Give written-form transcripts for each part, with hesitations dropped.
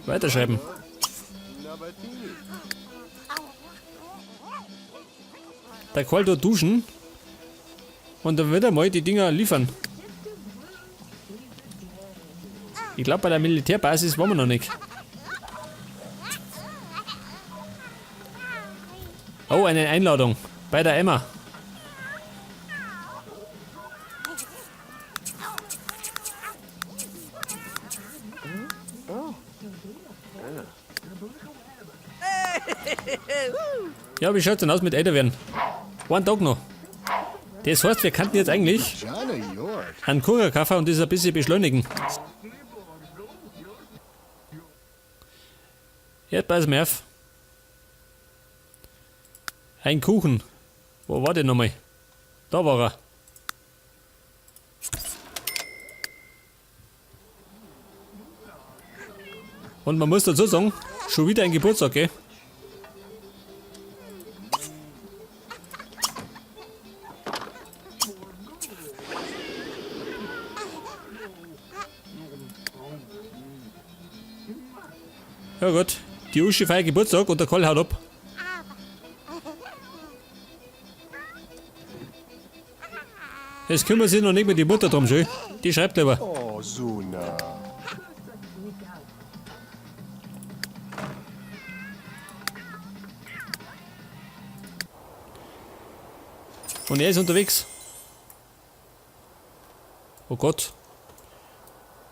Weiterschreiben. Der Karl dort duschen. Und dann wird er mal die Dinger liefern. Ich glaube, bei der Militärbasis waren wir noch nicht. Oh, eine Einladung. Bei der Emma. Ja, wie schaut's denn aus mit älter werden? One Tag noch. Das heißt, wir könnten jetzt eigentlich einen Kuchen kaufen und das ein bisschen beschleunigen. Jetzt pass mal auf. Ein Kuchen. Wo war der nochmal? Da war er. Und man muss dazu sagen, schon wieder ein Geburtstag, gell? Ja gut, die Uschi feiert Geburtstag und der Karl haut ab. Jetzt kümmert sich noch nicht mehr die Mutter drum, schön. Die schreibt lieber. Oh, Suna. Und er ist unterwegs. Oh Gott.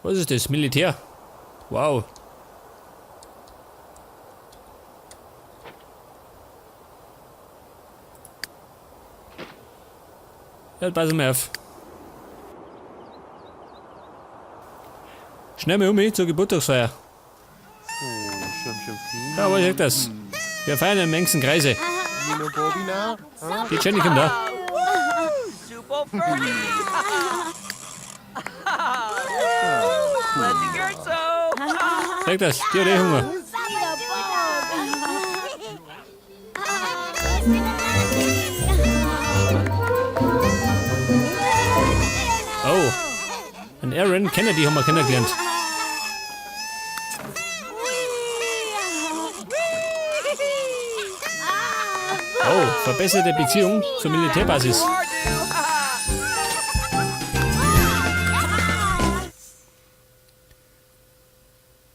Was ist das? Militär. Wow. Ja, pass mal auf. Schnell mal um zur Geburtstagsfeier. Ja, was ist das? Wir feiern im engsten Kreise. Die Jenny kommt da. Super Fergie! Sag das, die hat eh Hunger. Oh, ein Aaron Kennedy haben wir kennengelernt. Oh, verbesserte Beziehung zur Militärbasis.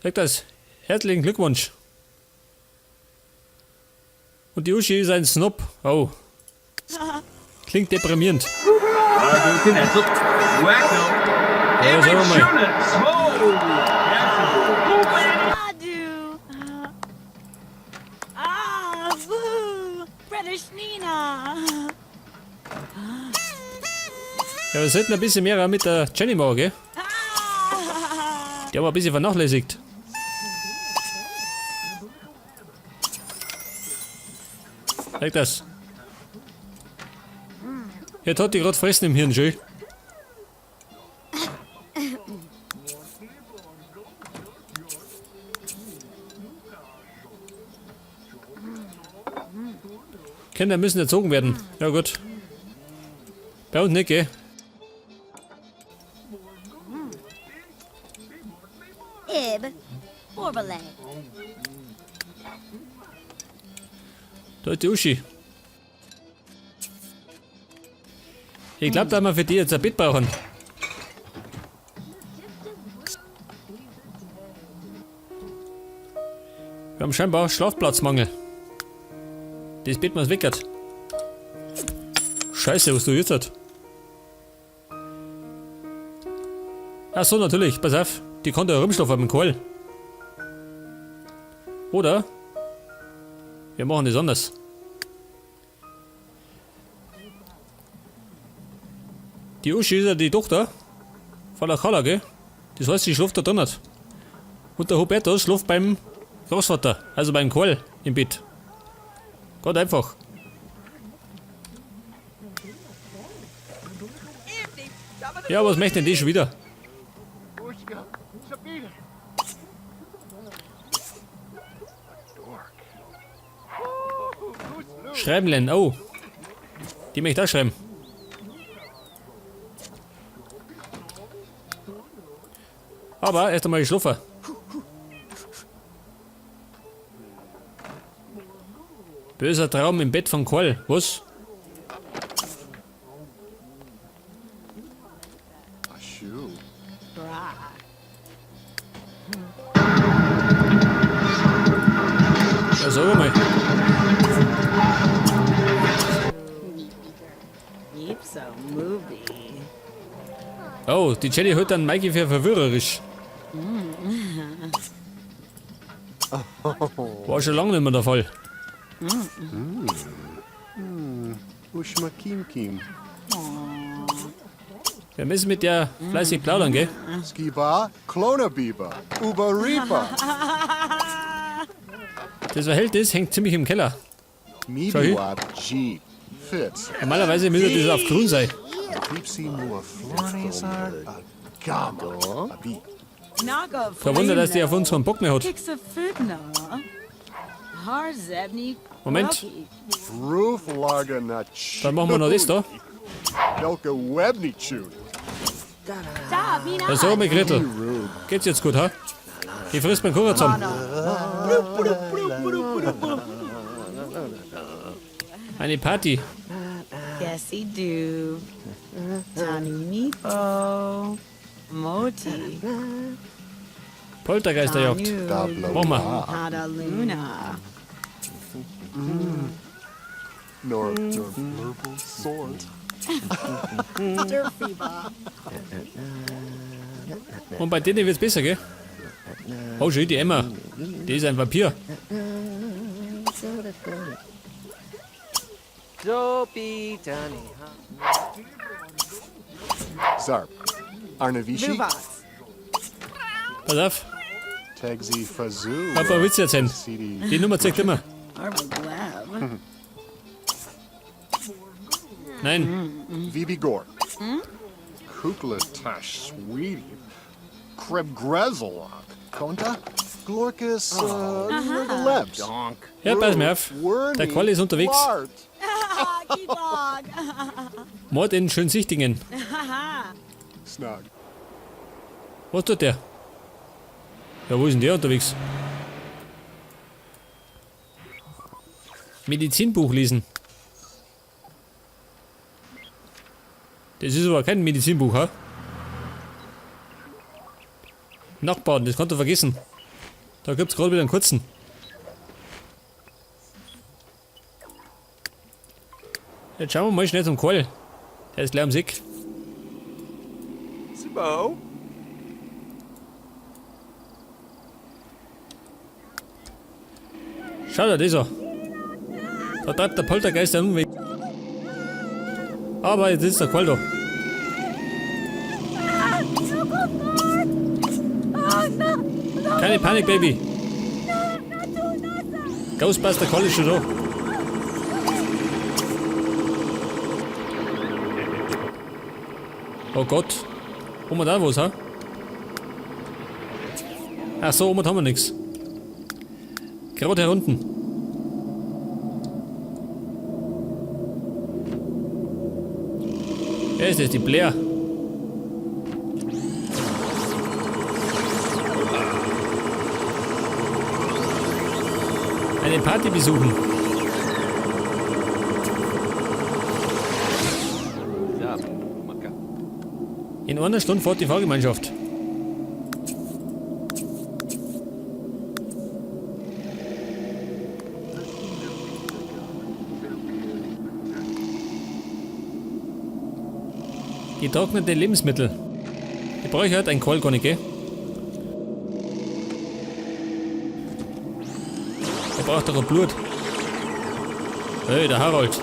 Sag das, herzlichen Glückwunsch. Und die Uschi ist ein Snob. Oh. Klingt deprimierend. Ja, sagen wir mal. Adu. Ah, woo. Bredishnina. Ja, wir sollten ein bisschen mehr mit der Jenny machen, gell? Die haben wir ein bisschen vernachlässigt. Sag das. Jetzt hat die grad fressen im Hirn, schön. Kinder müssen erzogen werden. Ja gut. Bei uns nicht, gell? Ib. Borbale. Da ist die Uschi. Ich glaub, dass wir für die jetzt ein Bett brauchen. Wir haben scheinbar Schlafplatzmangel. Das Bett muss weg. Scheiße, was du jetzt hast. Ach so, natürlich. Pass auf. Die konnte ja rumschlafen mit dem Kohl. Oder? Wir machen das anders. Die Uschi ist ja die Tochter von der Carla, gell? Das heißt, sie schläft da drin. Und der Hubertus schläft beim Großvater, also beim Karl im Bett. Ganz einfach. Ja, was möchte denn die schon wieder? Schreiben lernen, oh. Die möchte auch schreiben. Aber erst einmal schlafen. Böser Traum im Bett von Karl. Was? Ashu. Ja, sag mal. Yeepso movie. Oh, die Jenny hält dann Mikey für verwirrerisch. War schon lange nicht mehr der Fall. Ushma Kim Kim. Wir müssen mit der fleißig plaudern, gell? Skiba, Klona Biba, Uba Ripa, Das Verhältnis hängt ziemlich im Keller. Mibiwab G. Fitz. Normalerweise müsste das auf grün sein. Pipsi Mua Flornisar, Agama, Abi. Naga Kein Wunder, dass die auf uns keinen Bock mehr hat. Pixafudna. Harzebni. Moment. Roof Larga Dann machen wir noch das da. Belka Webni Chun. Ja, sag mal, Gretel. Geht's jetzt gut, ha? Die frisst meinen Kuchen zusammen. Eine Party. Gessie Doob. Tani Mipo. Moti. Poltergeisterjagd. Tanu. Machen wir. Hada Luna. Nor Nor Blurble Sword. Und bei denen wird's besser, gell? Oh, schön, die Emma. Die ist ein Vampir. Dopey Dunny. Zarp. Arnavishi. Luvox. Pass auf, Tagzi Fazoo. ein paar Witze erzählen. CD. Die Nummer zeigt immer. Arba Gleb. Nein, VB Gore. Kukla Tash Sweetie. Kreb Grezelok. Konta. Glorkus Nurgalebs. Donk. ja, pass mir auf. Der Qual ist unterwegs. Lart. Kibog. Mord in Schönsichtingen. Snug. Was tut der? Ja, wo ist denn der unterwegs? Medizinbuch lesen. Das ist aber kein Medizinbuch, ha? Nachbarn, das kannst du vergessen. Da gibt's gerade wieder einen kurzen. Jetzt schauen wir mal schnell zum Karl. Der ist gleich am Sick. Sbo. Schau dir das an. Da treibt der Poltergeist einen Umweg. Aber jetzt ist der Qual da. Keine Panik, Baby. Ghostbuster Call ist schon da. Oh Gott. Haben wir da was, ha? Ach so, oben haben wir nichts. Gerade hier unten. Wer ist das? Die Blair. Eine Party besuchen. Zap. Maka. In einer Stunde fährt die Fahrgemeinschaft. Getrocknete Lebensmittel. Ich brauche halt ein Kohl gar nicht, gell? Er braucht doch ein Blut. Hey, der Harold.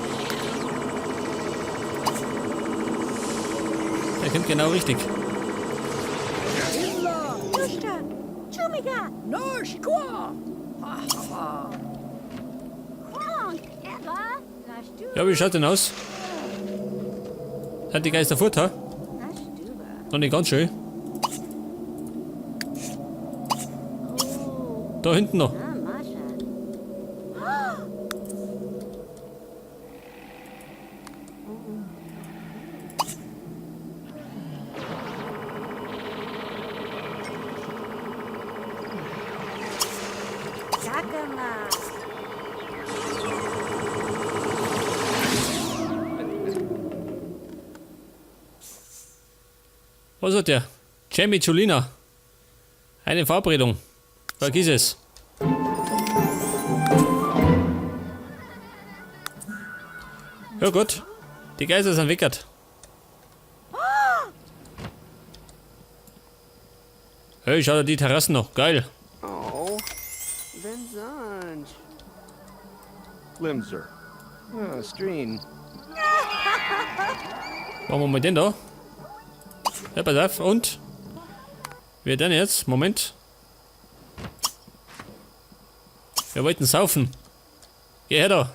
Der kommt genau richtig. Chumiga. Ja, wie schaut denn aus? Sind die Geister fort, ha? Noch nicht ganz schön. Da hinten noch. Was hat der? Jamie Julina. Eine Verabredung. Vergiss es. Ja gut. Die Geister sind weckert. Hey, schau dir die Terrassen noch. Geil. Oh. Venzange. Limser. Oh, Streen. Machen wir mal den da. Ja, pass auf. Und? Wer denn jetzt? Moment. Wir wollten saufen. Geh her da.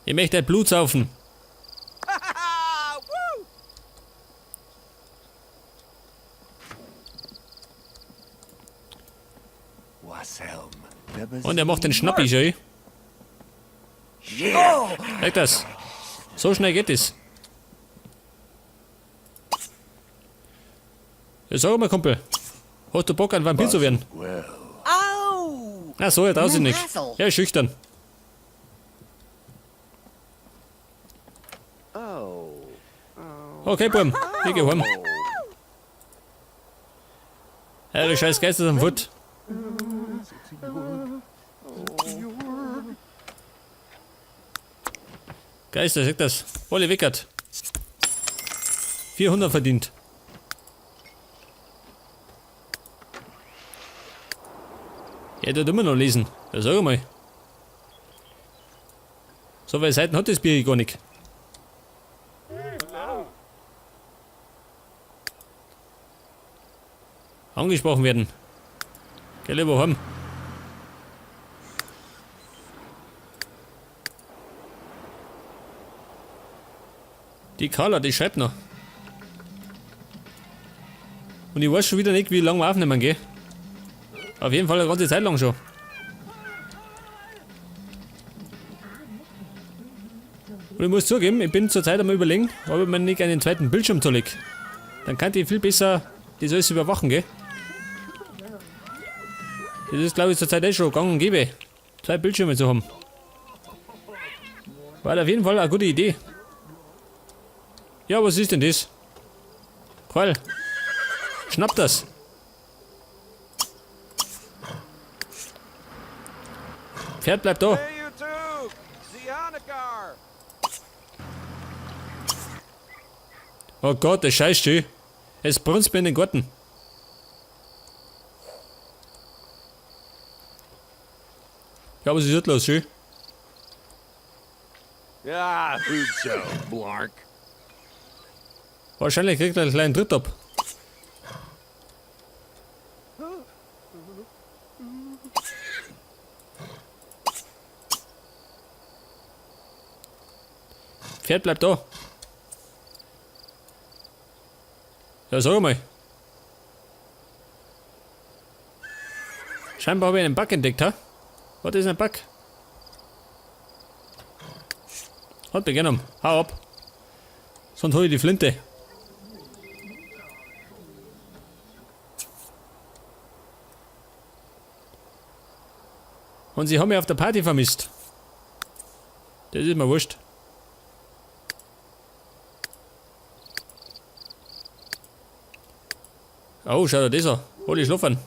Ich möchte Blut saufen. Washelm. Und er macht den Schnappi schön. Merkt das. So schnell geht es. Ja, sag mal, Kumpel. Hast du Bock, ein Vampir zu werden? Well. Oh! Na so, er traut sich nicht. Er ist schüchtern. Oh. Okay, Burm, ich geh heim. Eure scheiß Geister sind fort. Geister, sag das. Wolle Wickert. 400 verdient. Ja, der tut immer noch lesen. Ja, sag mal. So viele Seiten hat das Bier gar nicht. Angesprochen werden. Geh lieber heim. Die Carla, die schreibt noch. Und ich weiß schon wieder nicht, wie lange wir aufnehmen, gell? Auf jeden Fall eine ganze Zeit lang schon. Und ich muss zugeben, ich bin zurzeit am Überlegen, ob ich mir nicht einen zweiten Bildschirm zulege. Dann kann ich viel besser das alles überwachen, gell? Das ist, glaube ich, zurzeit eh schon gang und gäbe, zwei Bildschirme zu haben. War auf jeden Fall eine gute Idee. Ja, was ist denn das? Karl, schnapp das. Pferd bleibt da. Hey, you two! Zianakar! Oh Gott, das scheißt schön. Es brunzt mir in den Garten. Ja, was ist jetzt los, schön? Ah, Hoopso, Blark. Wahrscheinlich kriegt er einen kleinen Tritt ab. Pferd bleibt da. Ja, sag mal. Scheinbar habe ich einen Bug entdeckt, ha? Was ist ein Bug? Hat begonnen. Hau ab. Sonst hol ich die Flinte. Und sie haben mich auf der Party vermisst. Das ist mir wurscht. Oh, schau dir das an. Hol ich schlafen.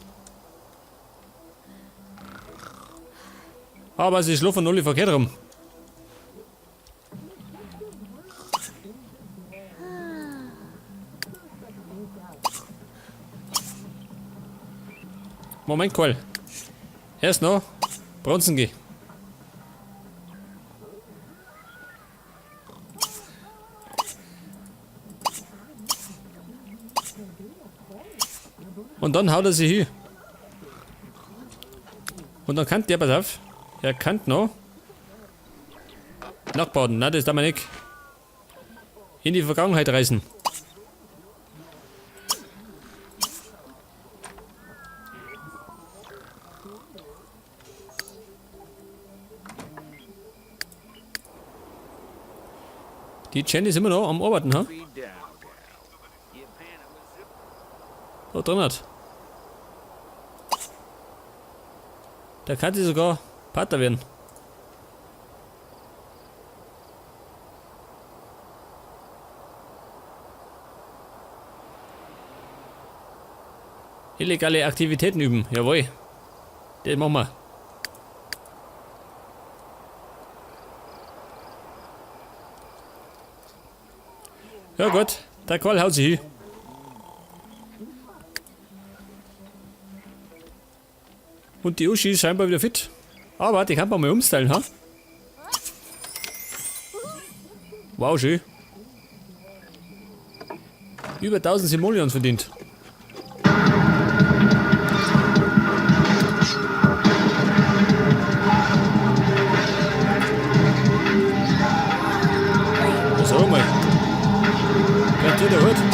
Aber sie schlafen alle verkehrt rum. Moment, Karl. Erst noch Bronzen geh. Und dann haut er sich hin. Und dann kann der, pass auf, er kann noch nachbauen. Nein, das darf man nicht. In die Vergangenheit reisen. Die Jen ist immer noch am Arbeiten, ha? Da drin hat. Da kann sie sogar Partner werden. Illegale Aktivitäten üben. Jawohl. Das machen wir. Ja gut, der Karl haut sich hin. Und die Uschi ist scheinbar wieder fit. Aber die kann man mal umstylen, ha? Wow, schön. Über 1000 Simoleons verdient. Was sag mal? Wer dir der Hut?